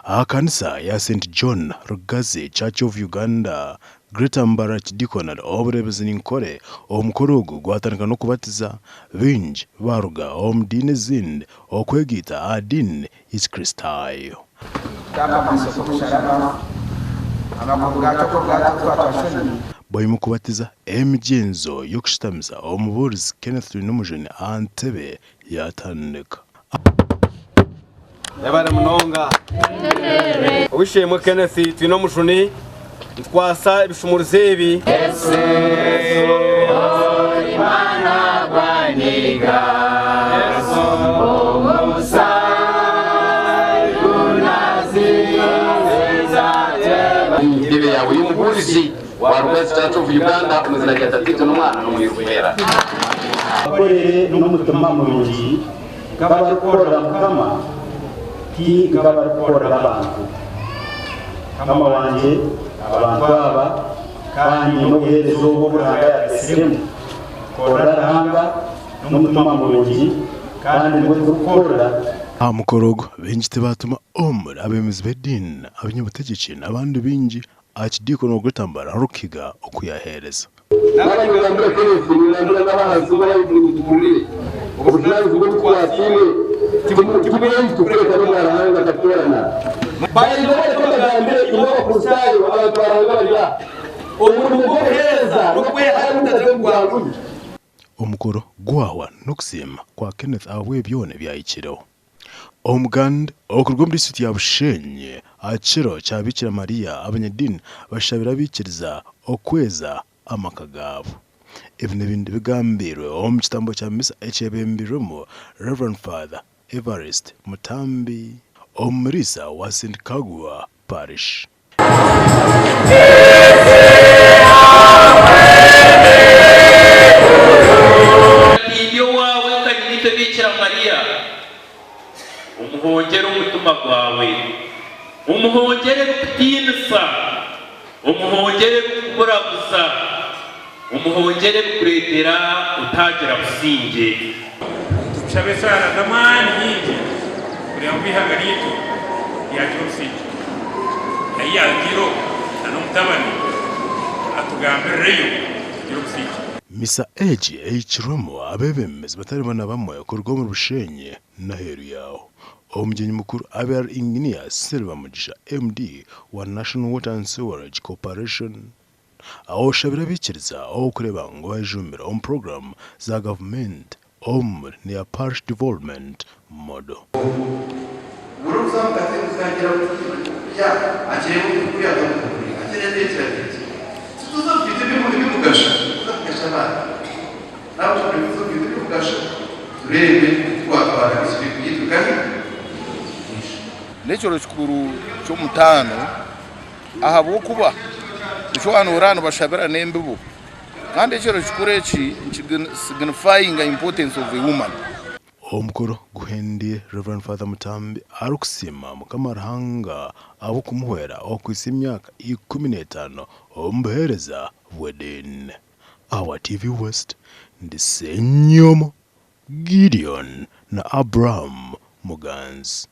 Aha kanisa ya Saint John Rugazi Church of Uganda, Greater Mbarara Archdeaconry Obureebezi Ninkore, omukoro ogu gwatandika n'okubatiza baingi baaruga omu diini ezindi okwegaita aha diini y'Ekikristaayo. Bwanyima okubatiza, emigyenzo y'okushutamisa omubuurizi Kenneth Twinomujuni aha ntebe yaatandika. Yebare munonga. Ow'eishe-emwe Kenneth Twinomujuni, nitukwasa ebishumuruzo ebi. Entebe yawe y'omubuurizi wa Rugazi Church of Uganda omu izina rya Tataitwe n'Omwana n'Omwoyo Orikwera. Bakorere n'omutima murungi nk'abarikukorera Mukama, ti nk'abarikukorera abantu. Mukama wangye, abantu aba kandi n'obuheereza obu obu Ruhanga yaatwetsiremu, korera Ruhanga n'omutima murungi kandi niwe turikukorera. Aha mukoro ogu, baingi tibaatuma omuri abeebembezi b'ediini, abanyabutegyeki n'abandi baingi Archdeacon wa Greater Mbarara Rukiga oku yaaheereza. Naaba ningambira Kenneth, ningambira n'abahansi b'Baibuli ngu tuhurire. Obujunaanizibwa obu tukwasiibwe ti bwaitu kureka n'obwa Ruhanga akatutoorana. Baingi bareka mbagambire imwe Abakristaayo abantu ba Ruhanga bari aha. Omurimo gw'obuheereza n'okwehayo gutagira ogu gwanguhi. Omukoro gwahwa n'okusiima kwa Kenneth ahabw'ebi byona ebyahikireho. Omuganda okuruga omu disiturikiti ya Bushenyi aha kiro kya Bikira Maria abanyadiini bashabire abaikiriza okweza amaka gaabo. Ebi n'ebindi bigambiirwe omu kitambo kya misa ekyebembirwemu Rev. Father Evarist Mutambi omuriisa wa St Kagwa Parish. Ndi owaawe nka nyinaitwe Biikira Mariya, omuhongyere omutima gwawe, omuhongyere ebikutiinisa, omuhongyere ebikuburabuza, omuhongyere ebikureetera otaagira busingye. Nitukushaba eshaara z'amaani nyingi kureba ngu eihanga ryaitu ryagira obusingye. Ahi yaagiire okwo na n'omutabani atugambirireyo tugire obusingye. Misa egi ehikirwemu abeebembezi batari bamwe na bamwe kuruga omuri Bushenyi n'aheeru yaaho. Omugyenyi mukuru abe ari Inginiya Silver Mugisha, MD wa National Water and Sewerage Corporation. Oshabire abaikiriza okureeba ngu bayejumbira omu puroguraamu za gavumenti omuri n'eya Parish Development Model. N'ekiro kikuru ky'omutaano ahabw'okuba nikyo waaba nibashabira n'embibo kandi ekiro kikuru eki nikisignifyinga importance of a woman. Omukoro guhendeire Rev. Father Mutambi arikusiima Mukama Ruhanga ahabw'okumuhwera okuhitsya emyaka 15 omu buheereza bw'ediini. Ahabwa TV West, ndi Ssenyomo Gideon na Abraham Muganzi.